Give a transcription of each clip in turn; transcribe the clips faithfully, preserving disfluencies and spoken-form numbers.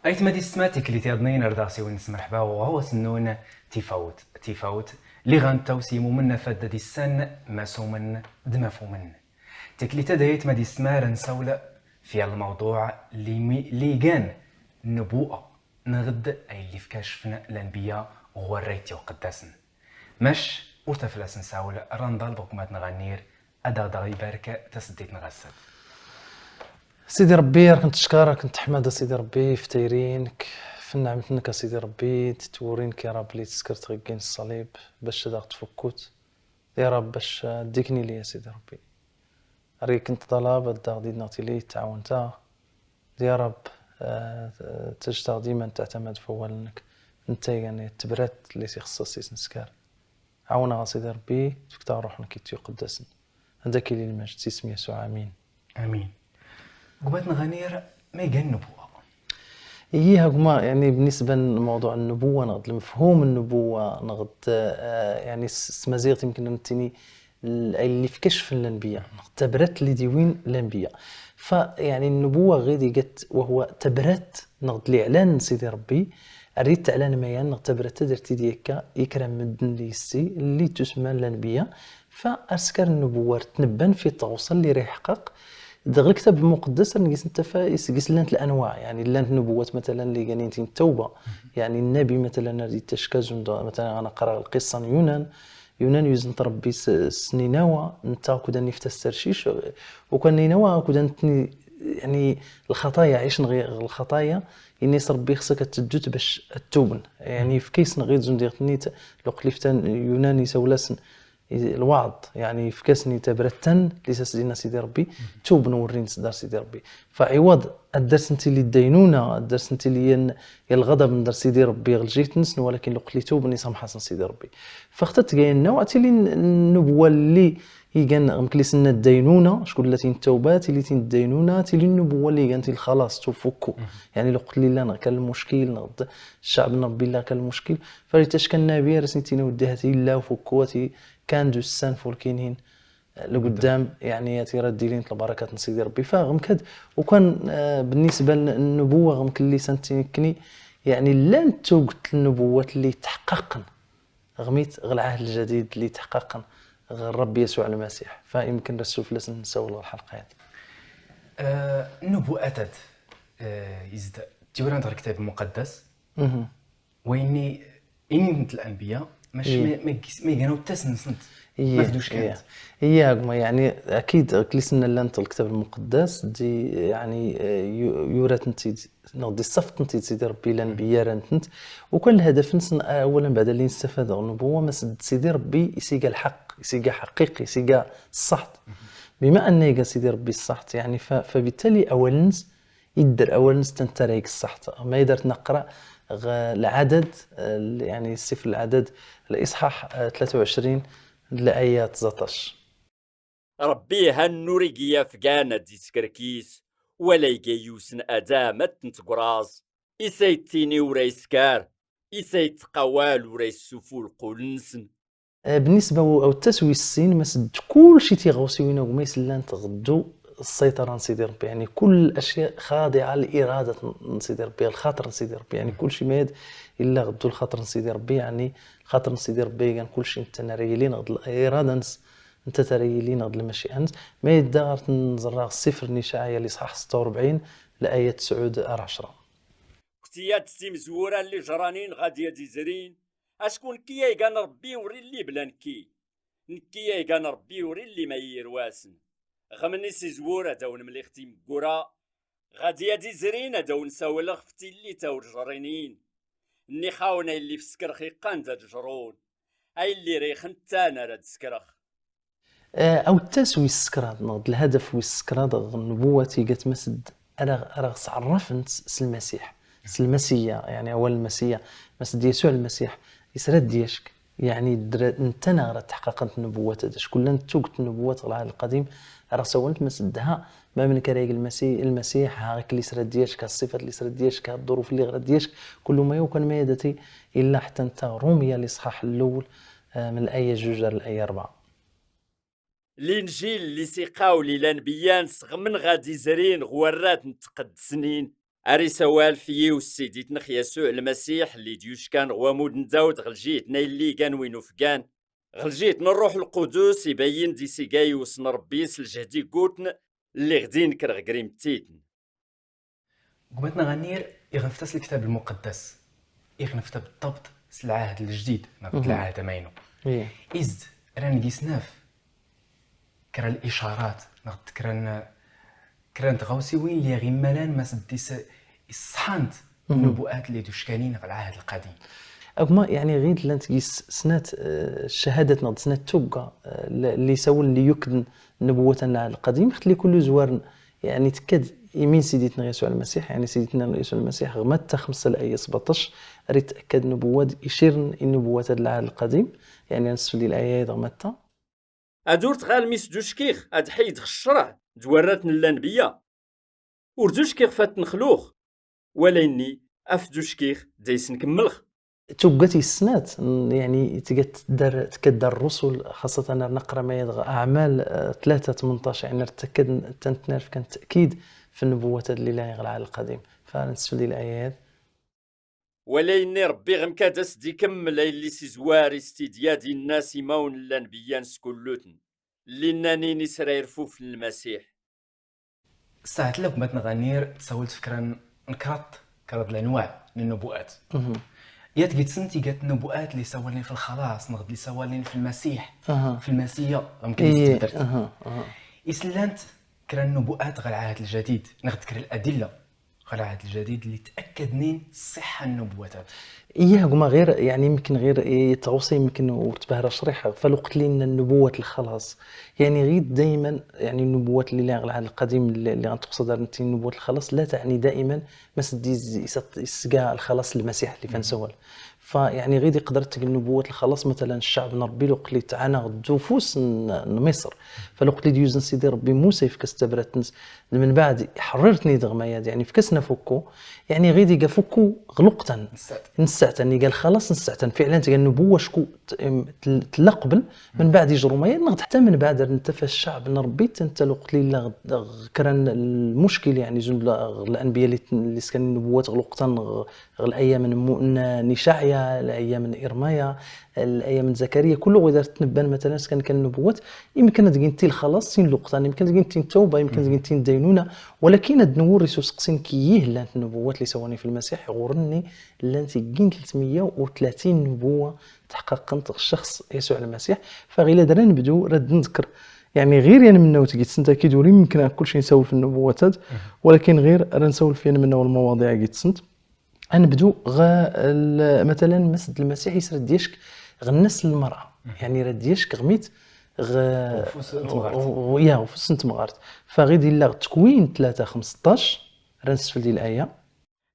Aytma d yessetma, tiklit yaḍnin ar daɣ siwin s merḥba ɣur-awen-nnun. Tifawt, tifawt, liɣ anta usimumen afad d issan masumen d mafumen. Tiklit ad aytma d yessetma ar nsawl fi lmawḍuɛ li mi, li gan nnubuwa neɣ d ay llif kacfen lanbiya ɣur rayt iqeddasen. Mac ur taflas nsawl randal bukmat nɣanir ad aɣ-daɣ ibarek taseddit n ɣassat. Sidi Ṛebbi, ar k-nettcekkar, ar k-nettḥmad, a Sidi Ṛebbi, ɣef tayri-inek, ɣef nneɛmat-nnek, a Sidi Ṛebbi, d twuri-inek, ya Ṛebbi, li teskert ɣer yigin ṣṣalib, bac ad aɣ-tfukkut, ya Ṛebbi, bac, eh, ad d-iknili, a Sidi Ṛebbi. Ar yekk neṭṭalab, ad aɣ-d-inneɣ tili tɛawen-taɣ, ya Ṛebbi, eh, ttaǧǧet-aɣ dima nettaɛtamad f wawal-nnek, netta igan tebrat li s-ixṣṣas is-nesker. Ɛawen-aɣ a Sidi Ṛebbi, tefked-aɣ Ṛṛuḥ-nnek i tt-yuqeddasen. Ad ak-ili lmeǧd s isem Yasuɛ, amin. Amin. Gma-tneɣ Ɛnir, ma igan nnubuwa? Ihi a gma, yeɛni, بالنسبة n lmawḍuɛ n nnubuwa, neɣ d lemefhum n nnubuwa, neɣ d, eh, yeɛni, s, s tmaziɣt yemken ad nettini l-, ay llif kacfen lanbiya, neɣ d tabrat li d-iwin lanbiya. Fa, yeɛni, nnubuwa ɣid igat, wa huwa tabrat, neɣ d liɛlan n Sidi Ṛebbi, ar d-ittaɛlan mayan, neɣ tabrat ad ar-t-id-yakka i kra n medden li yessi, li tusemman lanbiya, Fa askar n nnubuwa ar tnebban fi tɣawsa li ra iḥqaq, dɣ lektab lmuqeddas ar ngis ntafa iseg-s llant lanwaɛ, yeɛni llant nnubuwat matalan li ganin tin tawba, yeɛni nnabi matalan ar d-ittacka zund, matalan ɣa naqra lqissa n Yunan, Yunan yuzen-t Ṛebbi s, s Ninawa, netta akked ad niftas tarcic, ukan Ninawa akked ad netni, yeɛni lxaṭaya, ɛicen ɣi lxaṭaya, ini-as Ṛebbi xs-ak ad teddut bac ad tuben, yeɛni yefka-yasen ɣid zund iɣ-tenni-t, lweqt li ftan Yunan isawel-asen, i-, lwaɛḍ, yeɛni yefka-asen i tabrat-nsen, li s-as-d-inna Sidi Ṛebbi, tuben wurrin s dar Sidi Ṛebbi. Fa ɛiwaḍ ad d-arsen tili ddaynuna, ad d-arsen tili yan, yan lɣaḍab n dar Sidi Ṛebbi ɣ lǧiht-nsen, walakin lweqt li tuben isamḥ-asen Sidi Ṛebbi. Fa xta tga yan nnaw, ad tili n-, nnubuwa li igan ɣ mekli s-nenna ddaynuna, acku la tin tawba, tili tin ddaynuna, tili nnubuwa li igan ti lxalas, tufukku. Yeɛni lweqt li llan ɣ kan lmuckil, neɣ d-, ccɛeb n Ṛebbi illa ɣ kan lmuckil, Fa ri tacka nnabi ar as-nitini weddi hati illa ufukku, hati kan d ussan fulkinin, eh, lguddam, yeɛni hati ra d-ilint lbarakat n Sidi Ṛebbi. Fa ɣ mkad, ukan, eh, بالنسبة n-, n nnubuwa ɣ mkelli s-nitini kni, yeɛni llant tuget n nnubuwat li tḥeqqaqen, ɣ mit, ɣ lɛahd lǧadid li tḥeqqaqen, ɣ Ṛebbi Yasuɛ Lmasiḥ. Fa imken ra ssuflas nsawl ɣ lḥelqa-ad. Eh, nnubuwat-ad, eh, is-d tiwrant ɣ lektab lmuqeddas. Mhm. Wayenni, inint lanbiya, mac ma, ma gis-, ma igan awettas-nsent, ma fduc kant. Iya, gma, yeɛni, akid, akli s-nenna llant ɣ lektab lmuqeddas, di, yeɛni, eh, yu-, yura-tent-id, neɣ di ṣṣaft-tent-id Sidi Ṛebbi, lanbiya ran-tent. Ukan lhadaf-nsen, eh, awal mbeɛd alli nestafad ɣ nnubuwa, ma s-, d Sidi Ṛebbi, is iga lḥeqq, is iga ḥaqiqi, is iga ṣṣaḥt. Bima anna iga Sidi Ṛebbi ṣṣaḥt, yeɛni, fa, fa bittali awal-nnes, idder awal-nnes tantarayt ṣṣaḥt. Ma idder tnaqra ɣ Lɛadad, eh, yeɛni sifr Lɛadad, liṣḥaḥ, eh, tlata u ɛecrin, laya tẓaṭac. Ṛebbi ihannur i yafgan ad d-iskerkis, wala iga yiwsen adam ad tent-graẓ. Is ay ttini ur ay skar, is ay ttqawal ur ay ssufu lqul-nsen. Eh, بالنسبة u-, awettas wis sin, ma s-d kulci tiɣawsiwin a gma is llant ɣ ddu ṣṣayṭara n Sidi Ṛebbi, yeɛni kul acya xaḍiɛa liradat n, n Sidi Ṛebbi, lxaṭer n Sidi Ṛebbi, yeɛni kulci ma yad illa ɣ ddu lxaṭer n Sidi Ṛebbi, yeɛni lxaṭer n Sidi Ṛebbi igan kulci netta ara yilin ɣ d lirada-nnes, netta ara yilin ɣ d lmaci'a-nnes. Ma yedda ɣer tnẓerra ɣ sifr n Icɛaya liṣḥaḥ setta u ṛebɛin, laya tesɛud ar ɛecra. Kti ad timezwura n liǧranin ɣad yad izrin, acku nekki ay gan Ṛebbi ur illi bla nekki. Nekki ay gan Ṛebbi ur illi ma yirwasen. Ɣemni s izwur ad awen mliɣ timeggura, ɣad yad izrin ad awen sawleɣ f tillit a ur ǧrinin. Nniɣ-awen ay llif skerx iqqan d ad ǧrun. Ay llir ixentan ara d-skerx. Eh, awettas wis kraḍ, neɣ d lhadaf wis kraḍ ɣ nnubuwat igat ma s-d ara, ara ɣ-sɛerrafent s Lmasiḥ, s Lmasiya, yeɛni awal Lmasiya, ma s-d Yasuɛ Lmasiḥ, isra d-yack, yeɛni dra-, netta neɣ ara tḥeqqaqent nnubuwat-ad, acku llant tuget nnubuwat ɣ Lɛahd Lqadim, ara sawlent ma s-d ha, ma m nekk ara yeg Lmasi-, Lmasiḥ, ha akk li isra d-yack, ha ṣṣifat li isra d-yack, ha ḍḍuruf li ɣra d-yack, kullu ma yukan ma yadati, illa ḥetta netta Rumya liṣḥaḥ lewwel, eh, m laya juj ar laya ṛebɛa. Linjil, lisiqa u lilanbiyan sɣemen ɣad izrin ɣ warrat n tqeddesnin. Ar isawal f yiw s Sidit-nneɣ Yasuɛ Lmasiḥ, lli d-yuckan ɣ wamud n Dawed ɣ lǧihet n aylli igan win ufgan, ɣ lǧihet n Rruḥ Lqudus, ibayyin-d isigay iwes n Ṛebbi s lǧehd igguten, lliɣ din kkreɣ grim-ttiden. Gma-tneɣ Anir iɣnef-t s Lektab Lmuqeddas, iɣnef-t beṭṭabt s Lɛahd Ljdid, neɣ d Lɛahd Amaynu. Is-d ran gis-naf kra n licarat, neɣ d kra n, kra n tɣawsiwin lli ɣ-immalan ma s-d-is-, isṣḥant nnubuat lli d-uckanin ɣ Lɛahd Lqadim. Akma, yeɛni, ɣid llant gis snat, eh, ccahadat neɣ d snat tugga, eh, l-, lli isawlen lli yukden nnubuwat n Lɛahd Lqadim, xtli kullu zwaren, yeɛni, tekkad imin Sidit-nneɣ Yasuɛ Lmasiḥ, yeɛni, Sidit-nneɣ Yasuɛ Lmasiḥ, ɣ Matta xemsa, laya sbeṭṭac, ar ittakkad nnubuwat iciren i nnubuwat n Lɛahd Lqadim, yeɛni, ar nsfel di laya-ad ɣ Matta. Ad ur tɣalem is d-uckiɣ ad ḥeyydeɣ ccreɛ d warrat n lanbeyya. Ur d-uckiɣ f ad ten-xluɣ, walaynni af d-uckiɣ d-aysen kemmleɣ. Tuggat is snat, n-, yeɛni, tga tdar, tkadda Rrusul, xaṣṣatan ar naqra ma yadɣ Aɛmal, eh, tlata tmenṭac, yeɛni, ar ttakkad n-, tan-, tnarf kan ta'kid f nnubuwat-ad lli llan ɣ Lɛahd Lqadim. Fa ar nsfel di laya-ad. Walaynni Ṛebbi ɣ-imkad as-d-ikemmel aylli s izwar is-t-id-yad inna s imawen n lanbeyya-ns kulluten, lli nnanin is ra irfufn Lmasiḥ. Ssaɛt-lla gma-tneɣ Anir tsawlt f kra n, n kraḍ, kraḍ lanwaɛ n nnubuat. Yat gis-sent igat nnubuat lli sawalin f lxalas, neɣ d lli sawalin f Lmasiḥ, f Lmasiya, ɣ mkn is-tt-bdart. Is llant kra n nnubuat ɣ Lɛahd Ljadid, neɣ d kra n ladilla ɣ Lɛahd Ljadid lli ttakkadnin ṣṣiḥḥa n nnubuwat-ad. Iyyah, gma, ɣir, yeɛni, imken ɣir, eh, tɣawsa imken ur tbahra cṛiḥa, fa lweqt lli nna nnubuwat lxalas. Yeɛni, ɣid dayman, yeɛni, nnubuwat lli llan ɣ Lɛahd Lqadim, lli, lli ɣ ntuqṣad ar nttin nnubuwat lxalas, la teɛni daiman ma s-d is-, is-, isga lxalas n Lmasiḥ lli f ad nsawal. Fa, yeɛni, ɣid iqder ad teg nnubuwat lxalas, matalan, ccɛeb n Ṛebbi lweqt lli tɛana ɣ ufus n, n Miṣr. Fa lweqt lli d-yuzen Sidi Ṛebbi Musa, ifk-as tabrat-ns, d mbeɛd iḥeṛṛir-ten-id ɣ mayad, yeɛni, ifk-asen afukku, yeɛni, ɣid iga afukku ɣ lweqt-an. N ssaɛt-an, iga lxalas n ssaɛt-an. Fiɛlan, tga nnubuwa acku t-, em, tel-, tella qbel, mbeɛd ijru mayad, neɣ d ḥetta mbeɛd ar netta f ccɛeb n Ṛebbi, anta lweqt lli illa ɣ, ɣ kra n lmuckil, yeɛni, zun ɣ lanbeyya lli t-, lli skanin nnubuwat ɣ lweqt-an, ɣ ɣ layam n Mu-, n, n Icɛya, layam n Irmaya, layam n Zakariya, kullu wid ar tnebban, matalan, skan kan nnubuwat, imken ad gint i lxalas sin lweqt-an, imken ad gint i ttawba, imken ad gint i ddaynuna, walakin ad nwurri s useqsi n kiyih llant nnubuwat lli sawalen f Lmasiḥ, ɣur-nni llant iggin tlatmeyya u tlatin nnubuwa tḥeqqaqent ɣ ccexṣ Yasuɛ Lmasiḥ. Fa ɣilad ra nebdu, ra d-nḍekker, yeɛni, ɣir yan mennaw tgitsent akid ur imken kulci nsawel f nnubuwat-ad, walakin ɣir ra nsawel f yan mennaw lmawaḍiɛ gitsent. Ad nebdu ɣ l-, matalan, ma s-d Lmasiḥ is ra d-yacek ɣ nnas n lmer'a. Yeɛni, ra d-yacek ɣ mit? Ɣ ufus n temɣart. Ɣ, ɣ, ya, ufus n temɣart. Fa ɣid illa ɣ Tekwin tlata xemseṭṭac, ra nsfel di laya.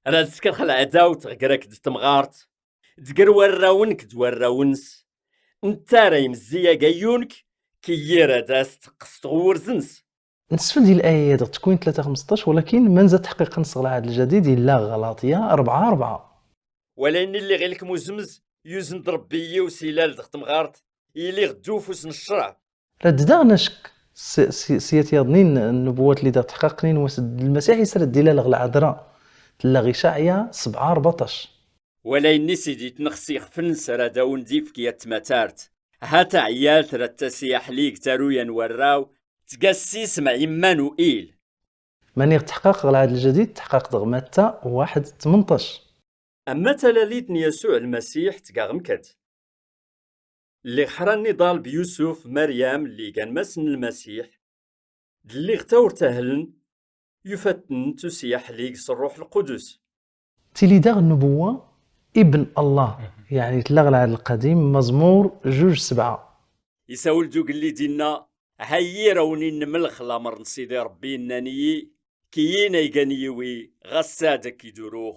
Ra d-tkerx lɛadawt ɣ grak d temɣart, d ger warraw-nk d warraw-ns. Netta ra imezzi agayyun-k, kiyir ad as-teqqes tɣewwurt-ns. Nsfel di laya-ad ɣ Tekwin tlata xemseṭṭac, walakin ma nza taḥqiqa-ns ɣ Lɛahd Ljadid, illa ɣ Ɣalaṭya rebɛa rebɛa. Walaynni lli ɣilk muzemz, yuzen-d Ṛebbi yiw s ilal dɣ temɣart, iliɣ d ufus n ccreɛ. Ra d-daɣ nacek s, s, s yat yaḍnin n nnubuwat lli daɣ tḥeqqaqnin, wa s-d Lmasiḥ is ra d-ilal ɣ lɛadra, tella ɣ Icɛya sebɛa rbeɛṭac. Walaynni Sidit-nneɣ s ixef-ns ra d awen-d-ifk yat tmatart. Ha taɛyalt ra d-tasi aḥlig taruya n warraw, tga s isem Immanuil. Mani ɣ tḥeqqaq ɣ Lɛahd Ljadid, tḥeqqaq-d ɣ Matta waḥed tmenṭac. Ama talalit n Yasuɛ Lmasiḥ tga ɣ mkad. Lliɣ ḥra n iḍal b Yusuf, Maryam, lli gan mass n Lmasiḥ, d lliɣ tawr tahlen, yufa-ten tusi aḥlig s Ṛṛuḥ Lqudus. Tili daɣ nnubuwa Ibn Allah, yeɛni tella ɣ Lɛahd Lqadim, Maẓmur juj sebɛa. Isawel-d ugellid inna, ha yir awen-innemlex lameṛ n Sidi Ṛebbi, nnan-iyi, kiyyin ay gan yiwi, ɣas ad k-id-uruɣ.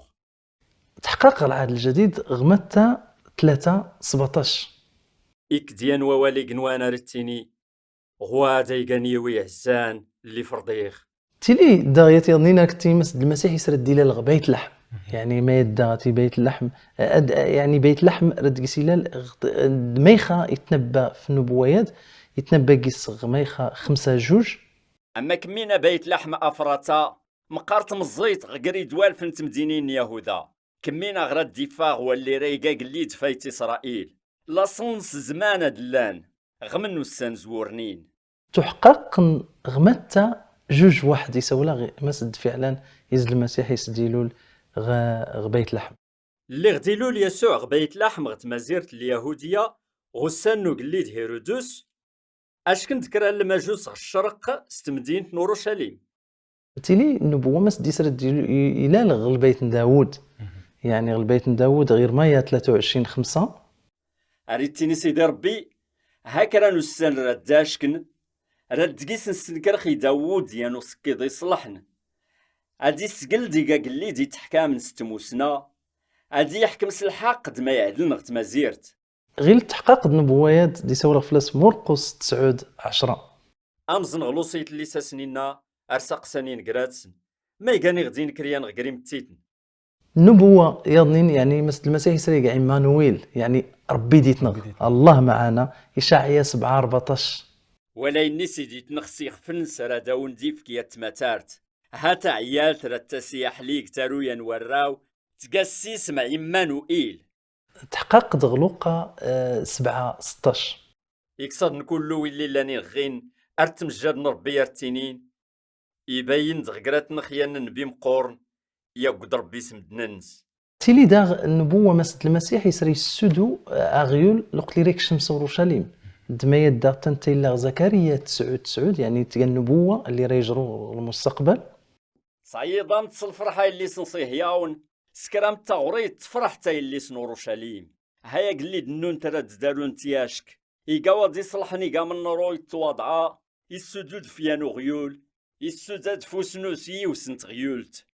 Tḥeqqaq ɣ Lɛahd Ljadid ɣ Matta tlata sbeɛṭac. Ikk d yan wawal igenwan ar ittini, ɣwad ay gan yiwi iɛezzan lli ferḍiɣ. Tili daɣ yat yaḍnin ar ktini ma s-d Lmasiḥ is ra d-ilal ɣ Bayt Laḥm. Yeɛni ma yadda ti Bayt Laḥm, ad, yeɛni Bayt Laḥm ra d-gis ilal ɣ, d mayxa itnabba f nnubuwa-yad, itnabba gis ɣ mayxa xemsa juj. Ama kemmina Bayt Laḥm Afrata, meqqar tmeẓẓiyt ɣer idwalf n temdinin n Yahuda. Kemmina ɣer ad d-iffeɣ walli ra iga agellid fayt Isṛayil. Laṣun s zzman ad llan, ɣ-men ussan zwurnin. Tuḥqaq n ɣmatta juj waḥed isawla ɣ-, mas d fiɛlan iz Lmasiḥ is d-ilul ɣ-, ɣ Bayt Laḥm. Lliɣ d-ilul Yasuɛ ɣ Bayt Laḥm ɣ tmazirt n Lyahudiya, ɣ ussan n ugellid Hirudus, acken d kra n lmajus ɣ ccerq s temdint n Urucalim. Tili nnubuwa mas d-isred il-, i-, ilal ɣ lbayt n Dawud. Yeɛni ɣ lbayt n Dawud ɣ Irmaya tlata u ɛecrin xemsa. Ar ittini Sidi Rebbi, ha kra n ussan ra d-acken, ra d-gis n ssenker ɣ i Dawud yan usekkiḍ iṣelḥen. Ad isgel dig agellid itteḥkamen s tmusna, ad iḥkem s lḥeqq d ma iɛedlen ɣ tmazirt. Ɣil tḥeqqaq d nnubuwa-yad d-isawleɣ fell-as Murqus tesɛud ɛecra. Amẓen ɣ luṣi tlisa snin-a, ar saqsan inegratsen, ma igan iɣ d-inekryan ɣ grim ttiten. Nnubuwa yaḍnin, yeɛni mas d Lmasiḥ isra iga Immanuil, yeɛni Rebbi dit-neɣ, Rebbi dit-neɣ. Allah maɛana, Icaɛya sebɛa rbeɛṭac. Wala innis i dit-neɣ s ixef-nnes ara d-awen d-ifk yat tmatart. Ha taɛeyyalt ra d-tasi aḥlig taruya n warraw, tga s isem Immanuil. Tḥeqqaq-d ɣ Luqa, eh, sebɛa seṭṭac. Iksaḍ n kullu willi llan iɣɣin, ar tmejjad n Rebbi ar ttinin, ibayyen-d ɣ grat n xyan n nnbi meqqoren, yagged Rebbi s medden-nnes. Tili daɣ nnubuwa mas d Lmasiḥ isra issudu, eh, aɣyul luqli ra ikcem s Urucalim. D ma yadda tanta illa ɣ Zakariya tesɛud tesɛud, yeɛni tga nnubuwa lli ra yejru ɣ lmustaqbal. Sɛiḍ am s lferḥ a yelli-s n Ṣihyawn, s kra am taɣuri tefreḥ ta yelli-s n Urucalim. Hay agellid nnunt ara d-darunt yack, iga wa d-iṣelḥen iga menru yettwaḍɛa, issudu-d fyan uɣyul, issuda-d fus-nus yiwes n tɣyult.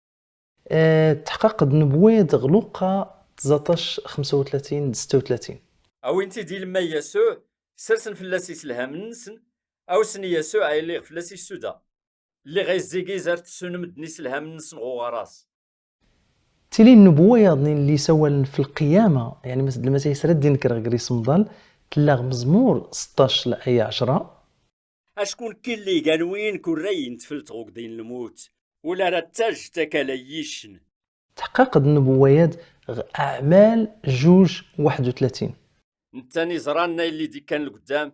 Eh, tḥeqqaq d nnubuwa-yad ɣ Luqa tẓaṭac xemsa u tlatin d setta u tlatin. Awin-t-id i lemma Yasuɛ, sersen fell-as iselhamen-nsen, awsen i Yasuɛ a yelli ɣef fell-as issuda. Lliɣ a izzigiz ar tessun medden iselhamen-nsen ɣ uɣaras. Tili nnubuwa yaḍnin lli isawalen f lqiyama, yeɛni mas d Lmasiḥ isra d-inker ɣ gris mḍal, tella ɣ Mezmur seṭṭac laya ɛecra. Acku nekki lliɣ gan win kurrayen tfelt ɣ ugdi n lmut, ula ra ttaj takala n yicen. Tḥeqqaq d nnubuwa-yad ɣ Aɛmal juj waḥed u tlatin. Nettan iẓran na illi d-ikkan lguddam,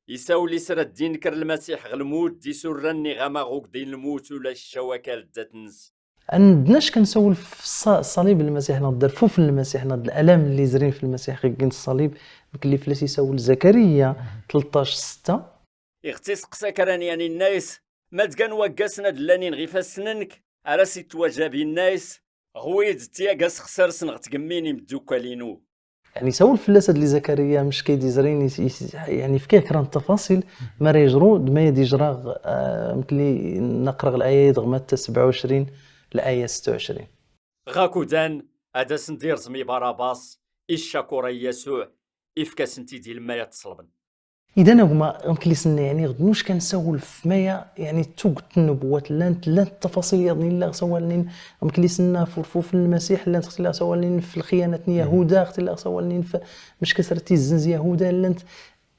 isawel isra d-inker Lmasiḥ ɣ lmut d isurran n iɣama ɣ ugdi n lmut ula ccaw akal ddat-nnes. Ad nednac kan sawel f ṣa-, ṣalib n Lmasiḥ neɣ d rfuf n Lmasiḥ neɣ d l'alam lli zrin f Lmasiḥ ɣ iggen ṣṣalib, mkelli fell-as isawel Zakariya tleṭṭac setta. Iɣ tt-iseqsa kra n yan inna-yas, ma d-gan waggasen ad llan inɣ ifassen-nnek, ara s-ittwajab inna-yas, ɣwid tyaga sexsarsen ɣ tgemmin imeddukkal-inu. Yeɛni isawel fell-as ad li Zakariya mec kayd izrin is-, is-, yeɛni ifka kra n ttafaṣil ma ara yejru d ma ad yejra, eh, mkelli naqra ɣ laya-yad ɣ Matta sebɛa u ɛecrin laya setta u ɛecrin. Ɣakudan ad asen-d-irẓem i Barabas, iccakura i Yasuɛ, ifk-asen-t-id i lemma ad t-ṣelben. Idan a gma, mkelli s-nna, yeɛni ɣ dnuc kan sawel f maya, yeɛni d tuget n nnubuwat llant, llant ttafaṣil yaḍnin illa ɣ sawalnin, mkelli s-nna f urfuf n Lmasiḥ, llant ɣ tilla ɣ sawalnin f lxiyanat n Yahuda, ɣ tilla ɣ sawalnin f mec kas ara t-izzenz Yahuda, llant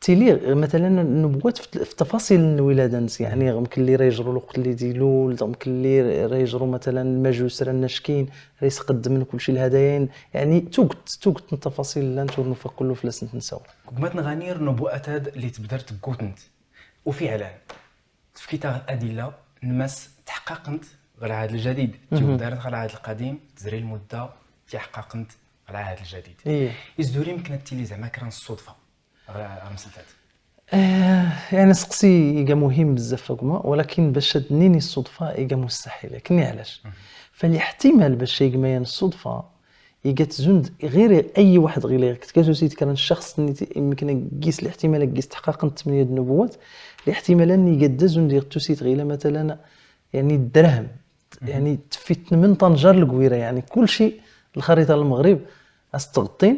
tili, matalan, nnubuwat f, f ttafaṣil n lwilada-nnes, yeɛni mkelli ra yejru lweqt lli d-ilul, mkelli ra yejru, matalan, lmajus ra nna ackin, ra yesqeddmen kulci lhadayayen, yeɛni tuget, tuget n ttafaṣil llant ur nufa kullu fell-asent nsawel. Gma-tneɣ Anir, nnubuwat-ad lli tbder tggutent. Ufiɛlan, tefkit-aɣ-d adilla n mas tḥeqqaqent ɣ lɛahd ljadid, tugdarent ɣ lɛahd lqadim, tezri lmudda, tiḥeqqaqent ɣ lɛahd ljadid. Ih. Is d ur imken ad tili zeɛma kra n ṣṣudfa ɣ, ɣ lmeslat-ad. Eh, yeɛni aseqsi iga muhim bzzaf a gma, walakin bac ad d-nini ṣṣudfa iga mustaḥil, akken ɛlac. Faliḥtimal bac a gma yan ṣṣudfa, iga tzund ɣir ay waḥed ɣila ɣ tga tusit kra n ccaxs-nni ti-, imken ad gis liḥtimal ad gis teḥqaqent tmenya d nnubuwat, liḥtimal-nni iga d azund ɣ tusit ɣila matalan, yeɛni dderhem, yeɛni tfitnem n tanjar legwira, yeɛni kulci lxarita n Lmeɣrib as-tɣeṭṭin,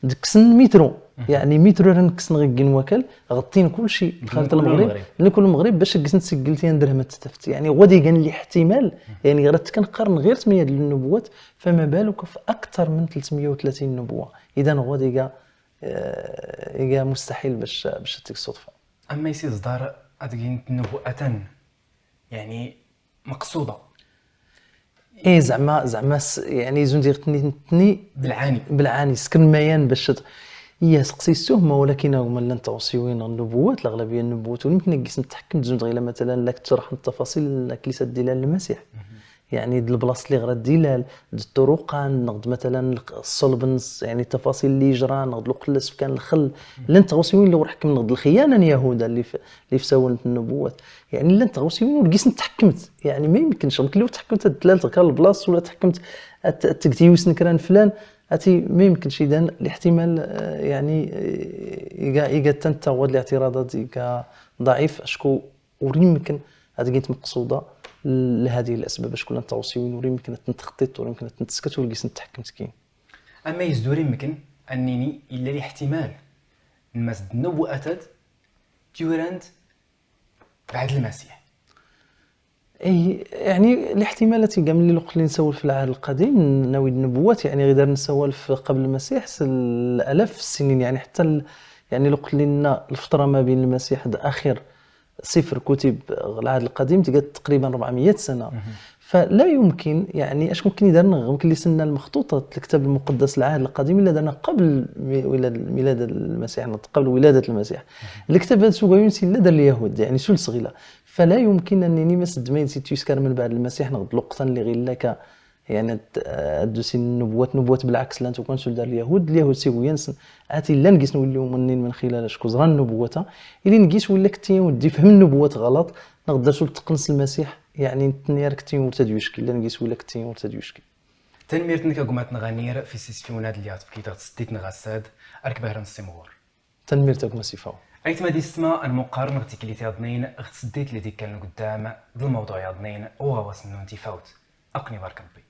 deg-sen mitru, yeɛni mitru ara nekksen ɣ iggen wakal, ɣeṭṭin kulci, lxarita n Lmeɣrib, nekk u Lmeɣrib, bac ad gsen tseggelt yan dderhem ad t-taft. Yeɛni ɣwad igan liḥtimal, yeɛni ɣer at kan qqaren ɣir tmenya d nnubuwat, فما بالك في أكثر من ثلاثمية وثلاثين نبوة. إذن هو ديجا، آه، ديجا مستحيل باش، باش تيك الصدفة. أما يسيد صدار أدقين نبوءة، يعني، مقصودة. اي زعما زعما س- يعني زون دير تني تني بالعاني. بالعاني سكن ميان باش ت- هي سقسي السهمه، ولكن هما لن تغوسيوين النبوات، الاغلبيه النبوات، ويمكن نقيس نتحكم زون غير مثلا لك تشرح التفاصيل انك ليس دلال المسيح. يعني د البلاص اللي غرا دلال، د الطرقان نقد مثلا الصلبنس، يعني التفاصيل اللي جرى نقد لو قلس كان الخل. لن تغوسيوين لو رحكم نقد الخيانه يهودا اللي في اللي في سوالف النبوات. يعني لن تغوسيوين ولقيس نتحكمت، يعني ما يمكنش ممكن لو تحكمت الدلال تلقى البلاص ولا تحكمت. تكتيوس نكران فلان، اتي ما يمكنش اذا الاحتمال آه، يعني آه، يقا يقا تنتا هو الاعتراضات يقا ضعيف اشكو. وريمكن هذه كانت مقصوده لهذه الاسباب، اشكو لن تغوسيوين وريمكن تنتخطيت وريمكن تنتسكت ولقيس نتحكمت كين. اما يزدوري يمكن انني الا الاحتمال المسد النبوءه تيورانت بعد المسيح. اي يعني الاحتمالات كامل اللي قلنا نسول في العهد القديم ناوي النبوات، يعني غير نسول في قبل المسيح س- الالاف السنين، يعني حتى ال... يعني لو قلنا الفتره ما بين المسيح د اخر سفر كتب العهد القديم تقعد تقريبا أربعمية سنه. فلا يمكن يعني اش ممكن يدار ممكن اللي سنى المخطوطات الكتاب المقدس العهد القديم الا درنا قبل مي- ولاد ميلاد المسيح، قبل ولاده المسيح. الكتاب هذا سوغا يونسي لا دار اليهود يعني سول صغيره. فلا يمكن انني ما سد ما نسيت يسكر من بعد المسيح نغد لقطا اللي غير لك. يعني الدوسي النبوات نبوات بالعكس لان تكون سول دار اليهود اليهود سيغو ينسن. اتي لا نقيس نوليو منين من خلال شكو زرا النبوته اللي نقيس ولا كتي ودي فهم النبوات غلط. نغدا سول تقنص المسيح يعني نتنيار كتي ورتديوشكي لا نقيس ولا كتي ورتديوشكي. تنميرت نكا قمات نغانير في سيسفيونات اللي عطفكي تغتسديت نغساد. اركب هرن السمغور. تنميرت اكما سيفاو. ايت ما دي السما المقارن غتكلي تياضنين غتسديت لي ديك كان قدام. ذا الموضوع ياضنين وغواس منون تيفاوت. اقني بارك ربي.